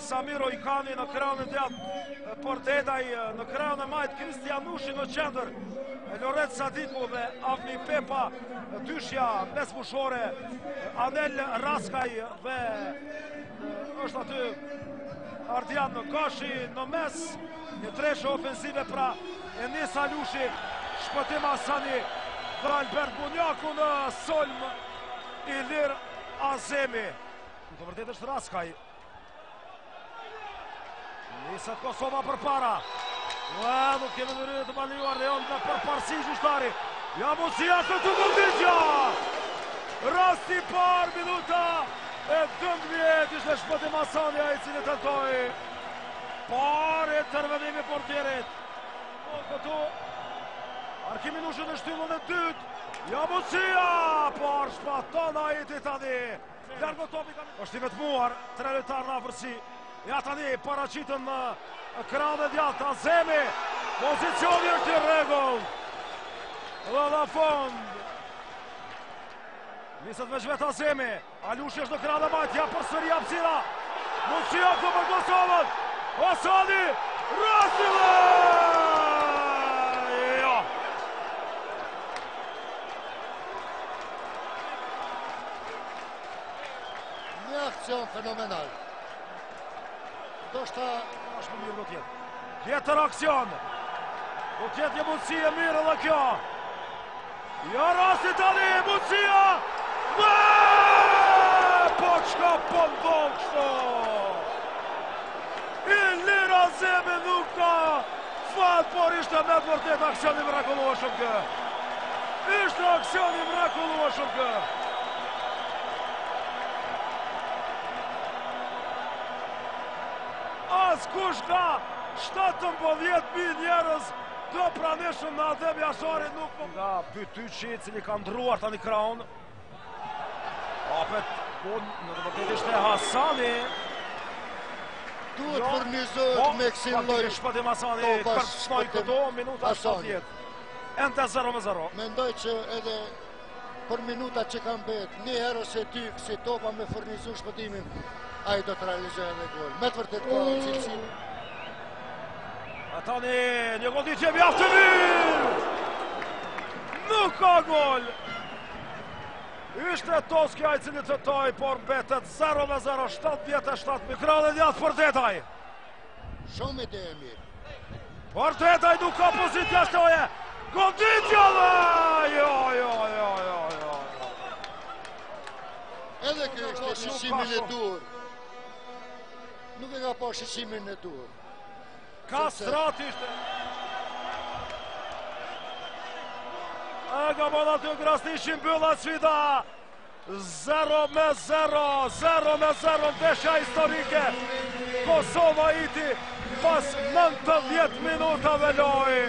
Samir Ujkani në krahun e djathtë për Dedaj në krahun e majtë Kristian Nushi në qendër Loret Sadiku dhe Avni Pepa dyshja mesfushore Anel Raskaj dhe është aty Ardian Gashi në mes një treshe ofensive pra Enis Alushi Shpëtim Asani dhe Albert Bunjaku në sulm Ilir Azemi. Në të vërtetë është Raskaj. Niset Kosova përpara. Ua, nuk kemi ndërhyrje të palejuar, lejon me përparësi gjyqtari. Ja mundësia këtu goditja! Rasti i parë, minuta e 12, ishte Shpëtim Asani ai i cili tentoi. Por intervenimi i portierit. Po këtu, Arkim Nushi në shtyllën e dytë. Ja mundësia, por shpëton Aiti tani. Largo topi tani. Është i vetmuar, tre lojtarë në afërsi. Ja tani paraqitën në krahun e djathtë Azemi. Pozicioni është i rregullt. Dhe në fund. Niset veç vetë Azemi. Alushi është në krahun e majtë, ja përsëri hapësira. Mundësia këtu për Kosovën. Asani, rasti dhe! Jo. Një aksion fenomenal. Ndoshta është më mirë do të jetë. Tjetër aksion. Do të jetë një mundësi e mirë edhe kjo. Ja rasti tani, mundësia! Dhe! Po çka po ndodh kështu? Ilir Azemi nuk ka fat, por ishte me të vërtetë aksion i mrekullueshëm ky. Ishte aksion i mrekullueshëm ky. Askush nga 17.000 njerëz të pranishëm në Adem Jashari nuk po... Nga Bytyqi, i cili ka ndërruar tani krahun. Apet, po në të vërtetë ishte Hasani. Duhet jo, furnizohet po, me kësi lloj. Shpëtim Hasani, kërcënoi këto, minuta 70. Ende 0-0. Mendoj që edhe për minutat që kanë mbet, një herë ose dy kësi topa me furnizu Shpëtimin, ai do të realizojë edhe gol. Me të vërtetë ka cilësi. A tani një goditje mjaft e mirë! Nuk ka gol! Ishte Toski ai i cili tentoi, por mbetet 0-0, 77 në krahun e djathtë për Dedaj. Shumë ide e mirë. Por Dedaj nuk ka pozitë jashtë loje. Goditja dhe! Jo, jo, jo, jo, jo. Edhe kjo ishte shiqimin e duhur. Nuk e ka pa shiqimin e duhur. Kastrati ishte. E gabon aty Krasniqi mbyllet sfida. 0 me 0, 0 me 0, ndeshja historike. Kosova Haiti pas 90 minutave lojë.